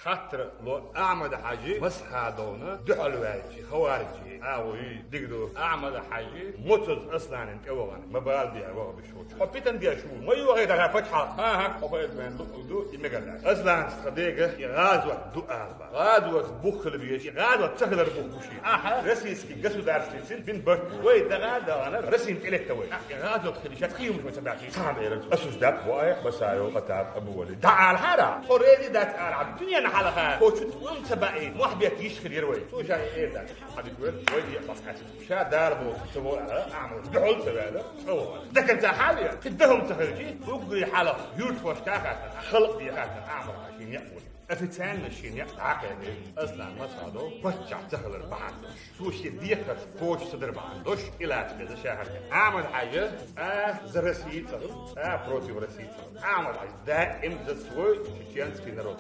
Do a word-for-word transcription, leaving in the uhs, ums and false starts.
Хаттар ло Ахьмад-Хьажи Масхадовна духьал ваьлчи хаваржи. А, вуй, дигду. Ахьмад-Хьажи моцаз Асланан тӀе вагӀан. Ма бал бе вагӀа бишо. Хьо питан деш ву. Ма юхье дагӀа пачхьалкх. Ха-ха, хьо файда мен ду, ду, и мегарда. Аслан стха дега, и гӀазот ду алба. ГӀазот бух хила веш, и гӀазот ца хилар бух буши. Аха. Российский государственный бин барт. Вай дагӀа дагӀанар Россин тӀелетта вай. А, и гӀазот хилиша, тхиюм шо ца баши. Цхьа берац. Осуждать вай, Басаев, Хаттаб, Абу Вали. Да алхара. Хьо рези дац алхара. Дунен хьалха. Хьо чу тӀум ца баи. Мухьбет йиш хир вай. Слушай, э, да. Хьадик вер, вай я пасхати. Ша дар бо, ца во, а, Ахьмад. Духьал ца вала. О. Дакан ца хьали. Хиддахум ца хилчи. Угри хьалах. Юрт хош ка хата. Халкъ ди хата. Ахьмад-Хьажи не. Официально ши не. Акъеде. Аслан Масхадов. Паччахь ца хилар бахьан дош. Цо ши дехар поч ца дар бахьан дош. Илач беза шахар. Ахьмад-Хьажи, а, за Россию ца хил, а, против России ца хил. Ахьмад-Хьажи даим за свой чеченский народ.